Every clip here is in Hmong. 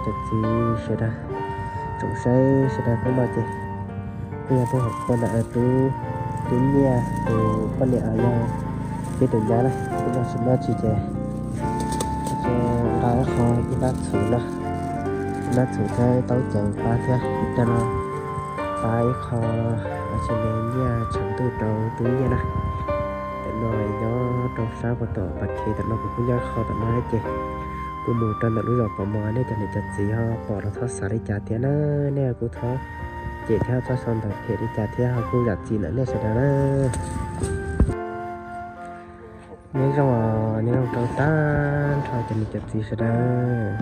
Cov txiv sawv daws, tsoom saib sawv daws, hnub no ces kuj yog tus hauv qhua ntawm tub, tub Nyiaj tus poj niam yog peb tus nyab na, hnub no tsis muaj tsi ces nqa ib qho ib hnab txhuv no, ib hnab txhuv thiab taub cawv pab thiab, ib hnab no pab ib qho, tsis ne, nyiaj tshav ntuj rau tub Nyiaj na. Tam no nyob rau sab puag tom Pas Khev, tam no kuv kuj nyob qho tom no thiab ces kuj mus rau ntawm lub zos Pov Mos, nej cov niam cov txiv ho pom los txhob xav li cas thiab na, nej kuj txhob cem thiab txhob sau ntawv phem li cas thiab, ho kuj zam txim ntawm nej sawv daws na. Nyob zoo, nyob zoo rau tag nrho cov niam cov txiv sawv daws.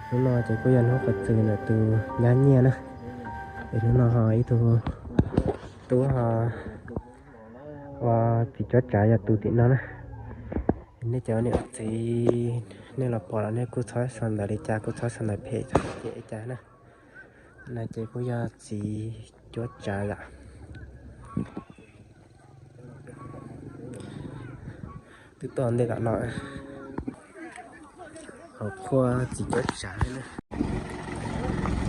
Hnub no ces kuj yog hnub qhov txwm ntawm tus nyab Nyiaj na, es hnub no ho ib tug tub ho ua txiv cuab tsav yog tus tim no na. Nej cov niam txiv, nej los pom los nej kuj txhob sau ntawv li cas, kuj txhob sau ntawv phem cem li cas na. No ces kuj yog txiv cuab tsav yom. Twb tuaj ntej tom no, hauv qhua txiv cuab tsav na.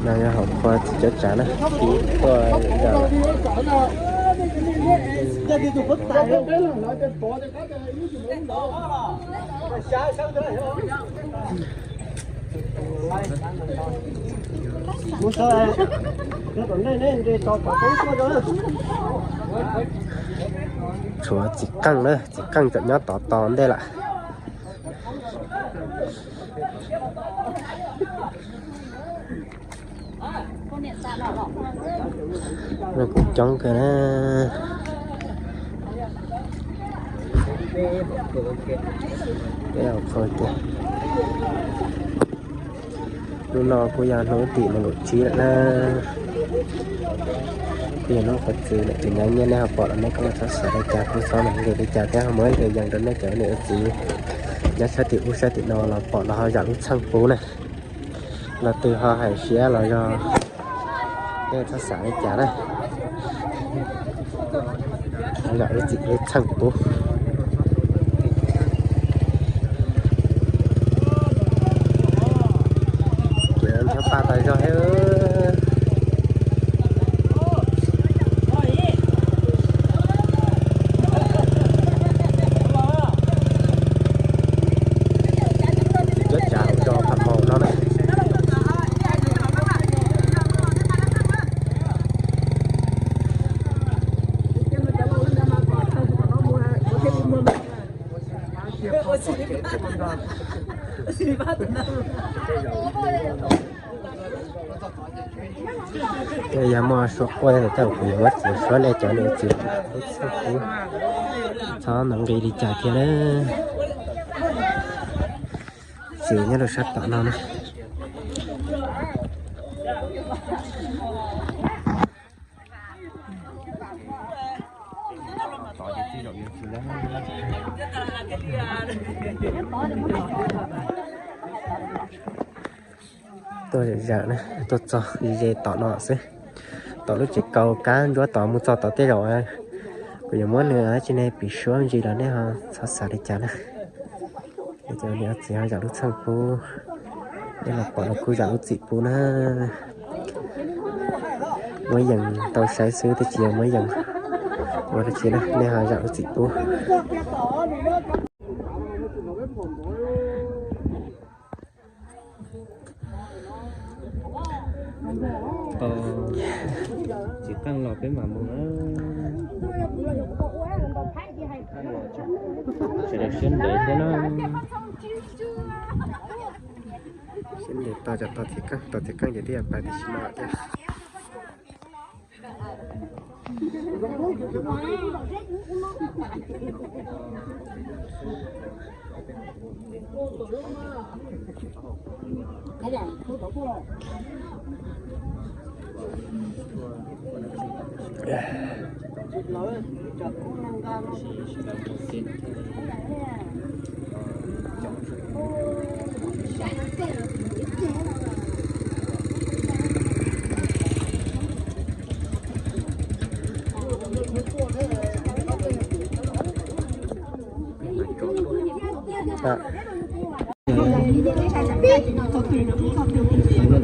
No yog hauv qhua txiv cuab tsav na, txiv tuaj zom. Tshuav txiv qeej na, txiv qeej tseem nyob tod tos ntej lawm. No kuj coob kawg na. Peb hauv qhua tiag. Hnub no kuj yog hnub tim nees nkaum tsib lawm na. Kuj yog hnub qhov txwv lawm, tus nyab Nyiaj nej ho pom los nej kuj txhob xav li cas, kuj txhob mam nqis li cas thiab, ho muab ib qho yees rau nej cov niam txiv nyob sab tim ub sab tim no los pom los ho zam lub txheej pub na. Los twg ho hais siab los yog nej txhob xav li cas na. Zam lub txim lub txheej pub. Kev ncho pa tas zog thiab. Txiv cuab tsav hauv zos Pham Maus no na. Yog muaj suab quaj thiab, kuv yuav muab txiv suab nej cov niam txiv, txhob nqis li cas thiab na. Txiv nyob rau sab tom no na. Tuaj zawm zawm na, tuaj txog ze ze tom no xwb. Tom lub tsev kaus kab ntsuab tod mus txog tod tej zaum kuv yuav muab nws tsis ne piv suab ntsis los nej ho txhob xav li cas na. Cov niam txiv ho zam lub txheej pub, nej los pom los kuj zam lub txim pub na. Muab yees tau saib xwb twb tsis yog muab yees ua dab tsi na, nej ho zam lub txim pub. Txiv qeej los peb mam mus na. Sawv daws siab ntev thiab na. Siab ntev tos, tos txiv qeej, tos txiv qeej ces twb yuav pais tam sim no thiab.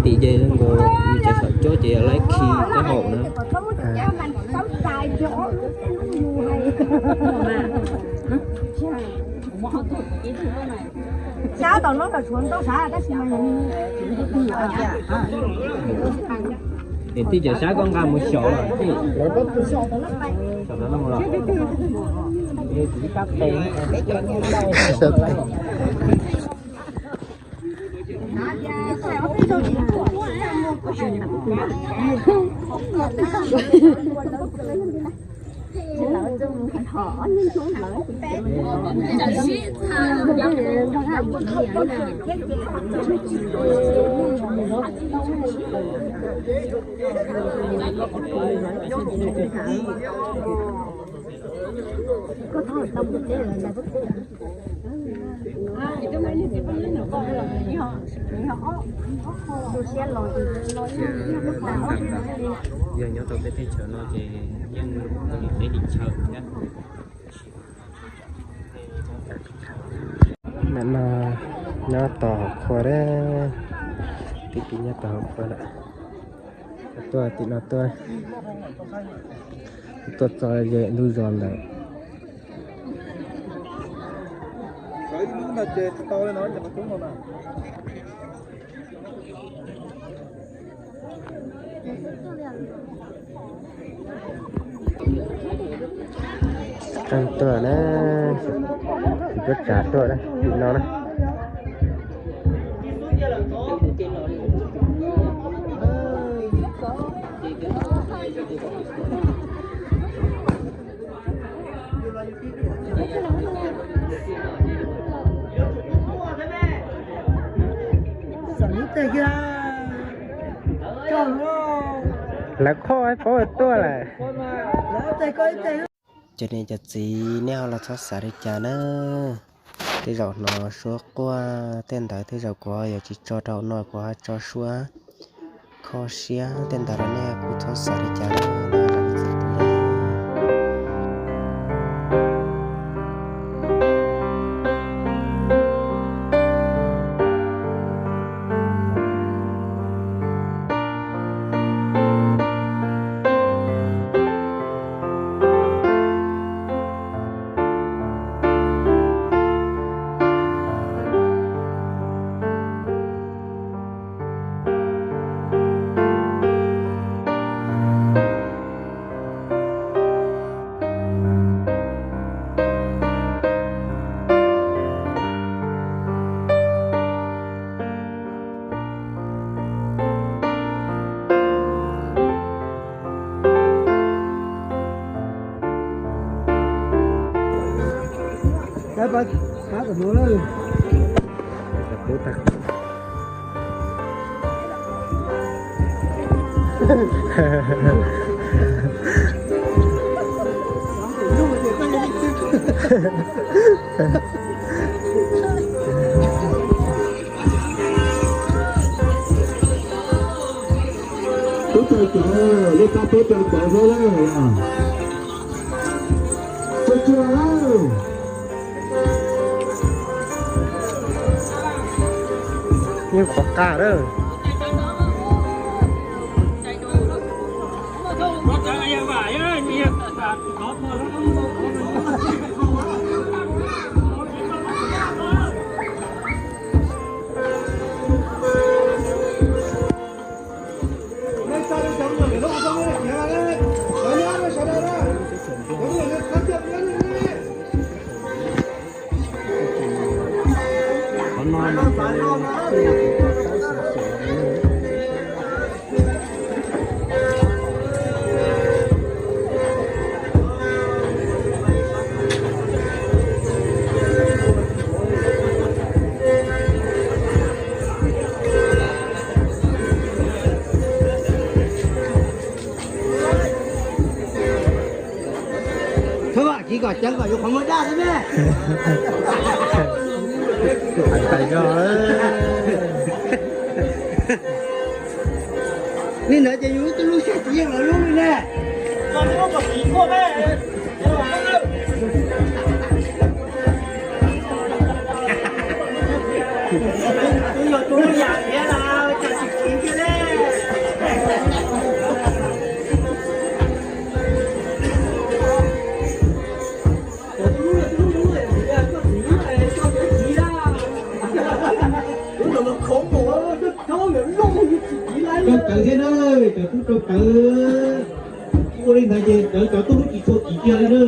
Tim ces nkaus yus tseem saum cuab ces yog laib khi taub hau na. Niam tij cov sab koj nqa mus xyaum los tij. Yog nyob rau peb teb chaws no ces yeej ua niam teb dim chaw thiab. Nim no nyob tau hauv qhua, tib pliag nyob tau hauv qhua lawm. Tuaj tim no tuaj, tuaj txog ze ntug zos ntawd. Tuaj na, tuaj tsav tuaj na, tim no na. Lawv qhoj paub tuaj lawm. Cov niam cov txiv, nej ho los txhob xav li cas na. Tej zaum hnov suab quaj tej ntawd, tej zaum kuv yuav tsis tso rau hauv no, kuv ho tso suab kho siab tej ntawd rau nej, kuj txhob xav li cas na. Tub rog cov, lub tab tub rog cov xwb lawm. Tsuag tsuag. Yeej qhuav qaj lawm. Thov vam kis kom ceev kom yuav qhov muag daj thiab ne. Li ntawd ces yus ib tug lub siab tsis yeej lawv lub li ne. Tus yog tus yam thiab na, cas tsis kiv thiab. Ua li ntawd ces lawv cov tuaj lub tsis tshua kim kiag li na.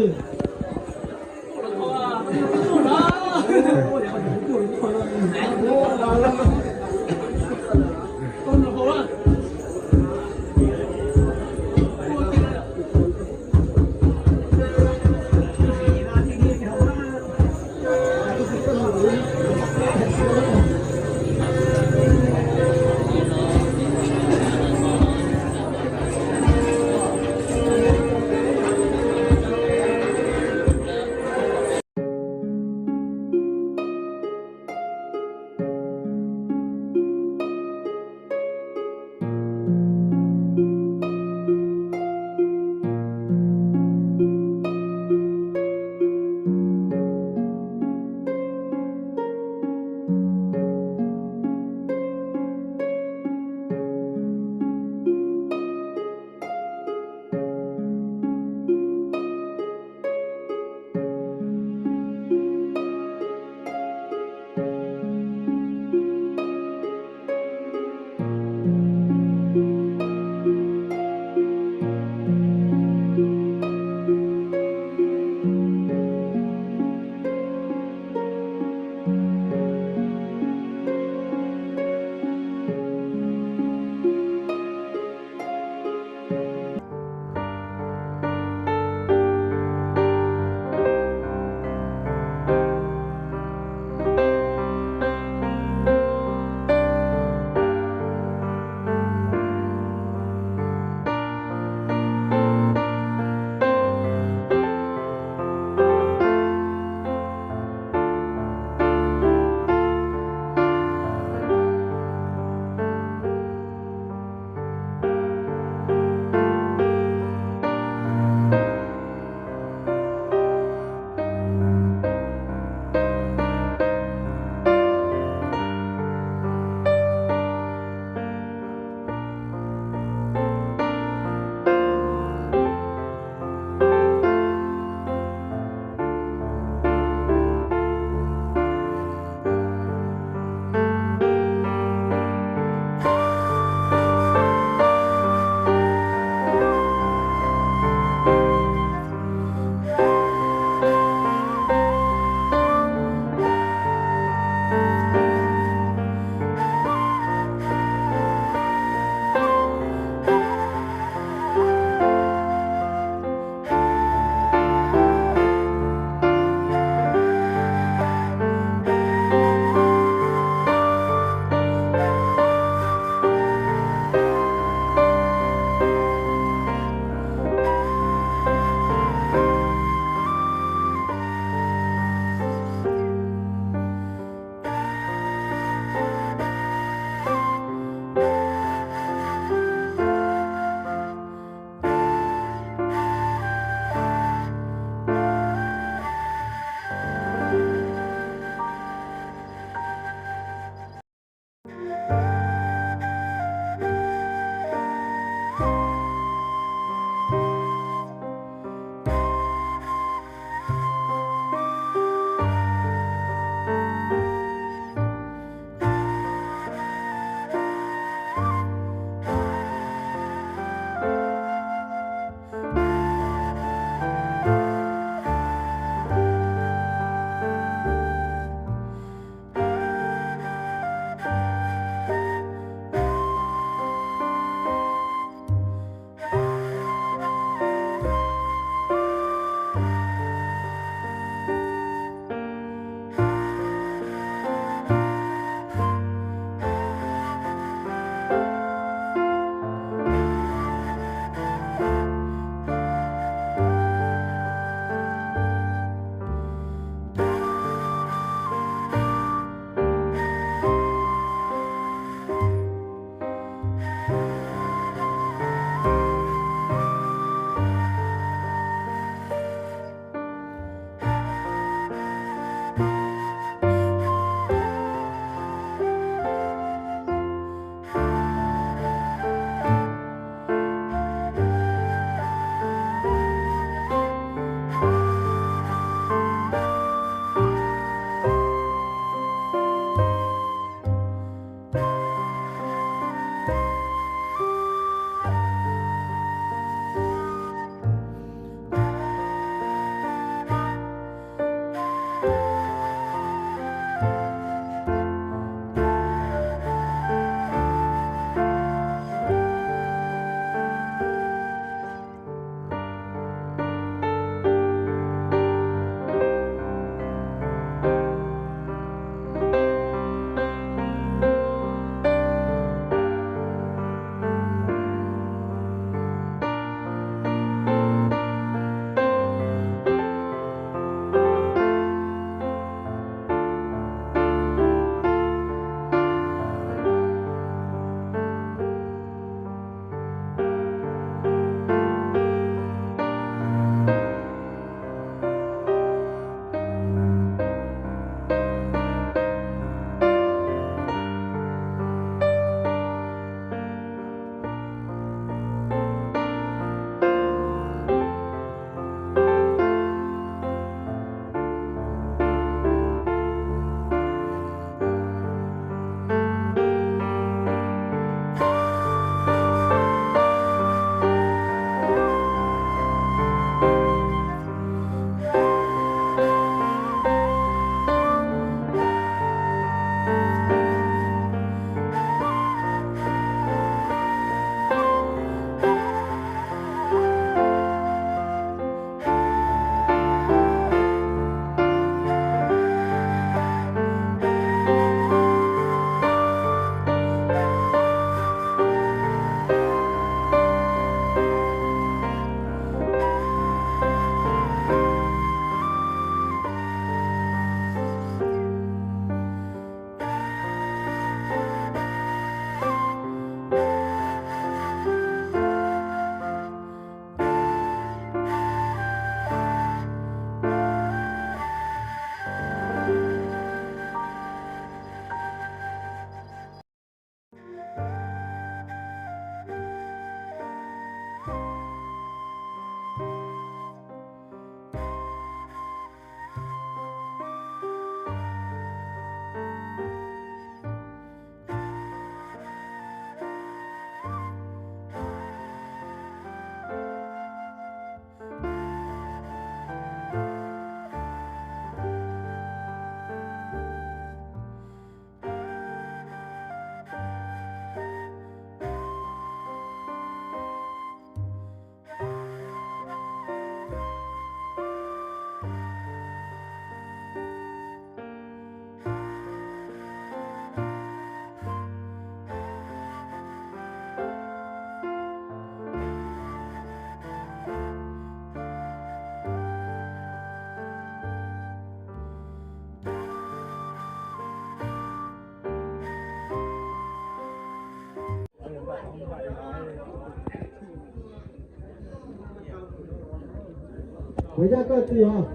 Yaj koj txiv os.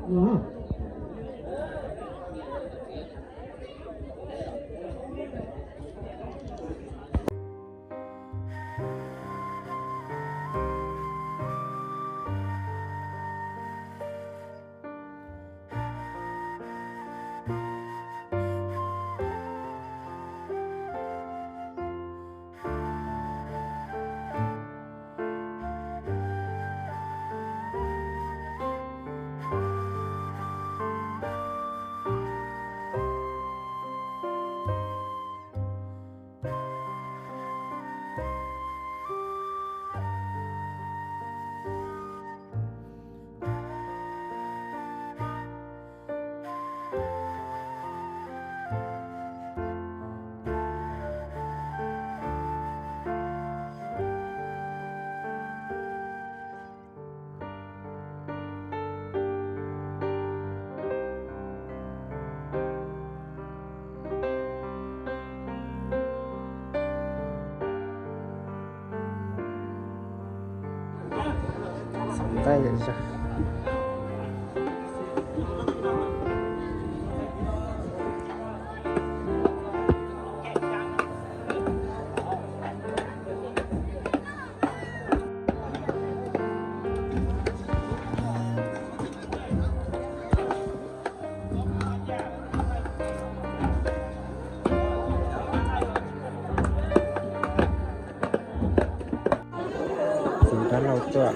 Txiv dab laug tuaj.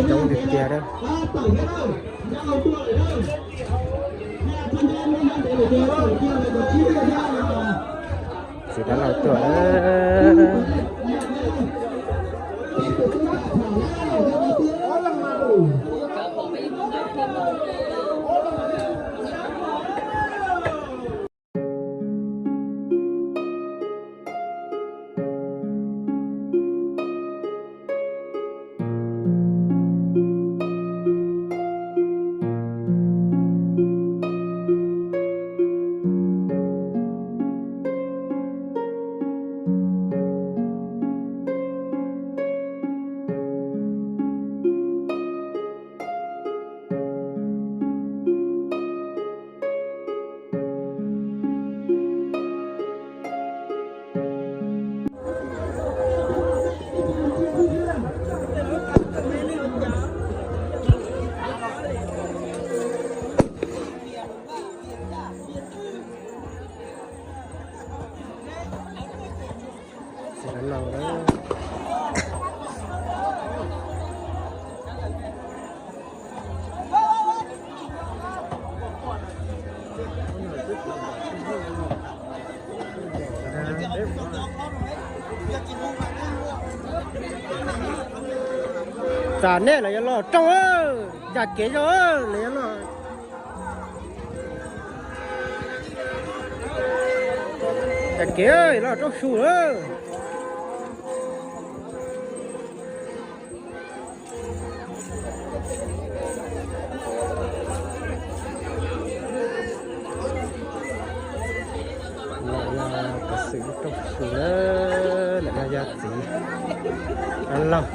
Coob tiag tiag. Txiv dab laug tuaj. Tsam nej los yuav los rooj, cas kev zoo los yuav los. Cas kev los rooj su lawm. Lawm no yog kav xwm lub rooj su na, lawm no yog txiv dab laug.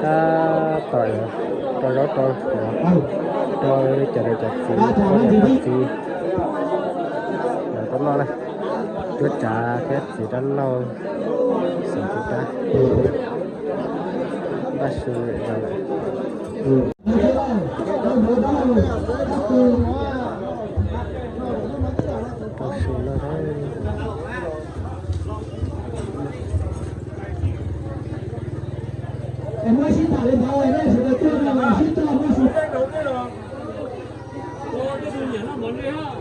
Tab tom rau zaub rau mov rau cov niam cov txiv, cov niam cov txiv lawv tuaj noj na. Cuab tsav thiab txiv dab laug xeem txiv dab, npaj su lawm. Rau su no.